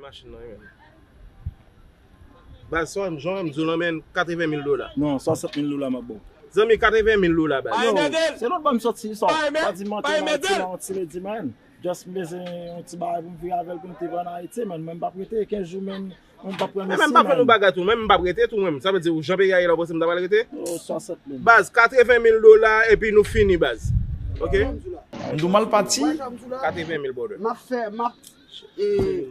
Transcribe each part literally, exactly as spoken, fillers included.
Machin nan, wi, menm. Baz, sa w wè m, jan w wè m di w lan, menm katreven mil dola. Non, swasant mil dola m ap ba w. Zanmi, katreven mil dola, baz. Yo, se lòt bò m soti, sa. Pa di mante nan ti, nan ti ledi, man. Just m bezwen yon ti bagay pou m viv avè l pou m te pran Ayiti, man. Mwen m p ap rete kenz jou, man. Mwen m p ap pran mesi, man. Men menm pa fè nou bagay tou, menm m p ap rete tou, menm. Sa vle di, ou jan peyi a ye la, w panse m ta pral rete? Oh, swasant mil. Baz, katreven mil dola, epi nou fini, baz. Ok? M di w mal pati. Katreven mil, brother. M ap fè, m ap, e,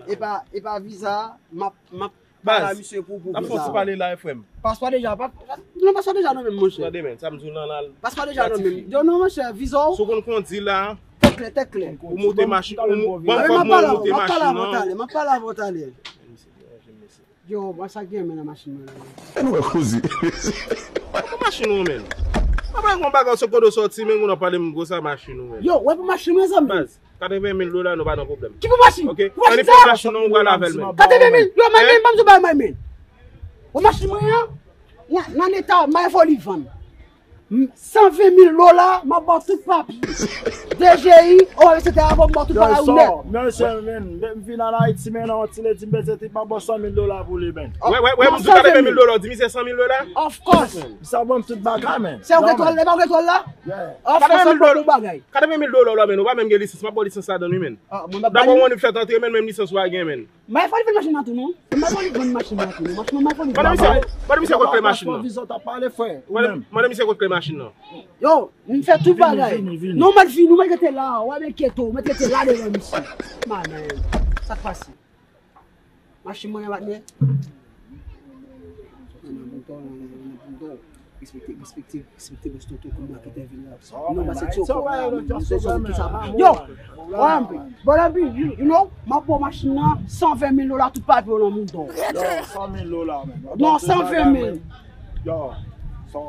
e pa, e pa viza, m ap, m ap pale a misye pou, pou viza. Baz, n ap fè yon ti pale la, frè m. Paswa deja, pa, pa, non, paswa deja nan men m, monchè. Tande, men, sa m di w lan la. Paswa deja nan men m. Yo, non, monchè, viza w. Si w konn kondi la. Tèt klè, tèt klè. Ou moute machin, ou mou-, ban m kòb mwen, ou moute machin nan. M ap pale avè w talè, m ap pale avè w talè. Yo, bwa sa gen men nan machin mwen la. Ann wè koze. Wè pou machin ou, men. Mwen pa konn bagay se kote w soti, men ou nan pale m konsa machin ou, men. Yo, wè pou machin mwen, zanmi. Baz, katreven mil dola, nou pa nan pwoblèm. Ki pou machin? Ok. Pou machin sa? Ann pran machin nan, ou pral avè l, men. Katreven mil? Yo, mwen menm, ban m sou bagay mwen, men. Wè machin mwen an, nan, nan eta, m pa fè li vann. M, san ven mil dola, m ap ba w tout papye. D G I, o, et cetera, m ap ba w tout bagay ou nèt. Mesye, men, men, m vin ann Ayiti, men, nan yon ti ledi, m bezwen trip, m ap ba w san mil dola pou li, men. Wè, wè, wè, m di w katreven mil dola, w di misye san mil dola? Of course. Sa ban m tout bagay, men. Se ou gen twal la, e pa ou gen twal la? Yeah. Of course, m ap ba w tout bagay. Katreven mil dola, men, ou pa menm gen lisans, m ap ba w lisans ladan l, wi, men. Ah, mwen m ap ba li. Dabò, w fèt antre, men, menm lisans ou pa gen, men. Mwen fò li vann machin nan tou, non. Mwen fò li vann machin nan tou, non. Machin nan, mwen fò li vann. Mande misye, mande misye kot kle machin nan. Mande, mande misye kot kle machin nan. Yo, m fè tout bagay. Vini, vini, vini. Non, mwen vini, mwen rete la. Wè, men keto, mwen rete la devan misye. Madanm, sa k pase? Machin mwen, patnè. Nan bouton, nan bouton. Respekte, respekte, respekte bòs tonton kòm maketè vil la. Non, pase ti yo kòb la, men se sòm ki sa. Yo, bon, bon, you, you know, m ap ba w machin nan san ven mil dola, tout papye w nan mouda w. Yo, san mil dola, men. Non, san ven mil. Yo, sa.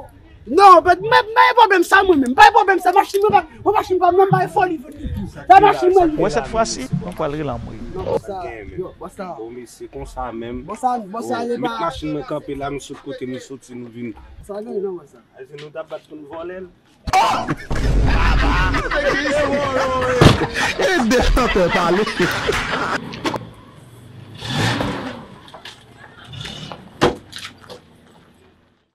Non, but mwen, mwen pa gen pwoblèm sa, mwen menm. Pa gen pwoblèm sa, machin mwen pa, mwen machin pa, mwen pa fò li vin li tou. Sa machin mwen li. Mwen, cette fois-ci, mwen pral rele anmwe. Non, bòs sa, yo, bòs sa. Bon, mesye, konsa menm. Bòs sa, bòs sa, li pa. Met machin mwen kanpe la, m sot kote m soti, nou vin. Sa gen, non, bòs sa. Èske nou t ap bat pou n vòlè l? E de chantè pale.